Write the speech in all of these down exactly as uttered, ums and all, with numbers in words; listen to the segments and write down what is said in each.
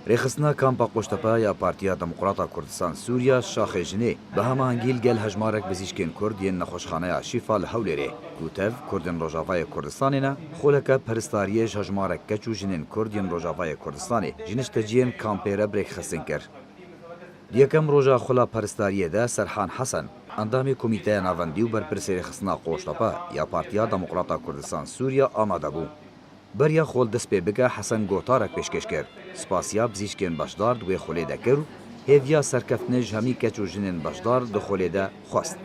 Rêxistina Kampa Qoştepe ya Partiya Demokrata Kurdistan Sûriya Şaxê Jinê bi hemahengî li gel hejmarek bizîşkên Kurd yên nexweşxaneya Şîfa li Hewlêrê, ku tev Kurdên Rojavayê Kurdistanê ne, xoleke peristariyê ji hejmarek keç û jinên Kurd yên Rojavayê Kurdistanê ji nişteciyên kampê re bi rêkxistin kir. Di yekem roja xula peristariyê de Serhan Hesen, endamê Komîteya Navendî û berpirsê Rêxistina Qoştepe ya Partiya Demokrata Kurdistan Sûriya amade bû. Beriya xol dest pê bike, Hesen gotarek pêşkêş kir. Spasiya bizîşkên beşdar di wê xulê de kir û hêviya serkeftinê ji hemî keç û jinên beşdar di xulê de xwest.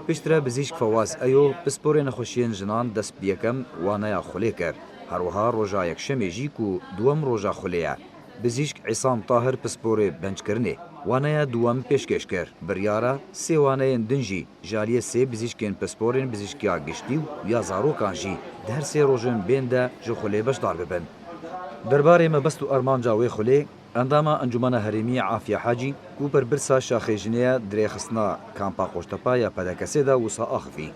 Piştre bizîşk Fewaz Eyo pisporê nexweşiyên jinan dest bi yekem waneya xulê kir. Her wiha roja yekşemê jî ku duwem roja xulê ye, bizîşk Îsam Tahir pisporê benckirinê waneya duwem pêşkêş kir. Biryara sê waneyên din jî ji aliyê sê bizîşkên pisporên bizîşkiya giştî û ya zarokan jî di her sê rojên bên de ji xulê beşdar bibin. Derbarê mebest û armanca wê xulê, endama Encûmena Herêmî Afiye Hacî, ku berpirsa Şaxê Jinê ye, di rêxistina Kampa Qoştepa ya P D K S'ê de wisa axivî.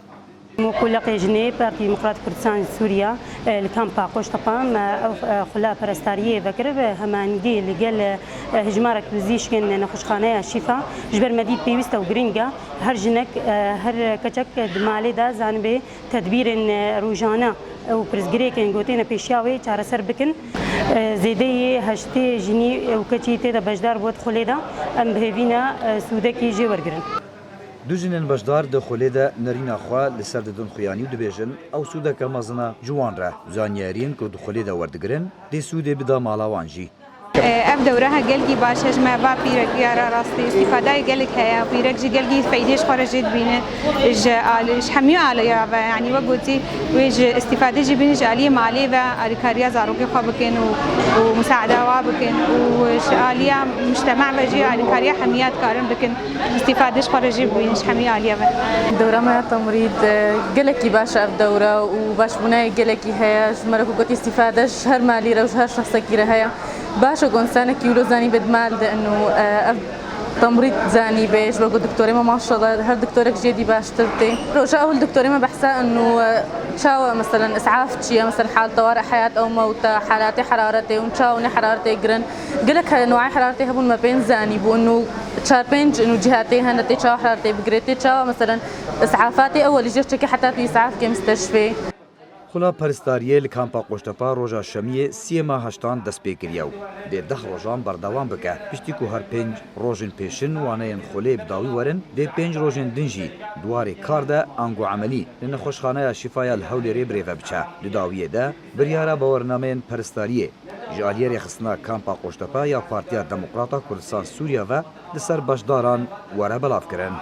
Em wekî Şaxê Jinê Partiya Demokrat Kurdistan Sûriya, e, li Kampa Qoştepa me ew, e, xula perestariyê vekirib, e, hemahengî li gel, e, hejmarek bizîşkên nexweşxaneya Şîfa ji ber me dît pêwîst e û girîng e. Her jinek, e, her keçek di malê de zanibe tedbîrên, e, rojane û pirsgirêkên ku têne pêşiya wê çareser bikin. E, zêdeyî heştê jinî û keçî tê de beşdar bû di xulê de. Em bi hêvî ne, e, sûdekî jê wergirin. Du jinên beşdar di xulê de nerîna xwe li ser didin xuyanî û dibêjin, ew sûdeke mezin e ji wan re. Zanyariyên ku di xulê de werdigirin, dê sûdê bida mala wan jî. Ev dewre he gelkî baş e ji me va pîrekiya re rastî. Îstîfadeyê gelek heye. Pîrek jî gelkî feydê ji xwe re jê dibîne. Ji alî, ji hemî aliya ve, yanî wek gotî, wê ji îstîfadê jî bîne, ji aliyê malê ve alîkariya zarokê xwe bikin û, û misaada wa bikin û ji aliya mujtema ve jî alîkariya hemiya dikarin bikin. Îstîfade ji xwe re jî bibînin ji hemî aliyê ve. Dewra me ya temrîd, e, gelekî baş e ev dewre û başbûnayê gelekî heye. Ji me re ku gotî îstîfade ji her malî re û ji her şexsekî re heye. Baş e ku însanekî wilo zanîbe di mal de in û, e, ev temrîd zanîbe. Ji ber ku doktorê me maşallah her doktorek jê dî baştir tê. Roja ewil doktorê me behsa in û, e, çawa meselen isaf çi ye, meselen hal teware heyat ew mewta, halatê heraretê hûn çawa hûn ê heraretê girin. Gelek he-, newayê heraretê hebûn me pê nizanîbûn û çar pênc û cihatê hene tê çawa heraretê bigirê, tê çawa, meselen, îs'afatê ewelî jê çekê heta tu îs'af kê misteshfê. Xula peristariyê li kampa Qoştepa roja şemiyê siyê ma heştan dest pê kiriye û dê deh rojan berdewam bike. Piştî ku her pênc rojên pêşin waneyên xulê bi dawî werin, dê pênc rojên din jî di warê kar de ango emelî li nexweşxaneya Şîfaya li Hewlêrê bi rê ve biçe. Di dawiyê de biryara bawernameyên peristariyê ji aliyê rêxistina Kampa Qoştepe ya Partiya Demokrata Kurdistan Sûriya ve li ser beşdaran were belavkirin.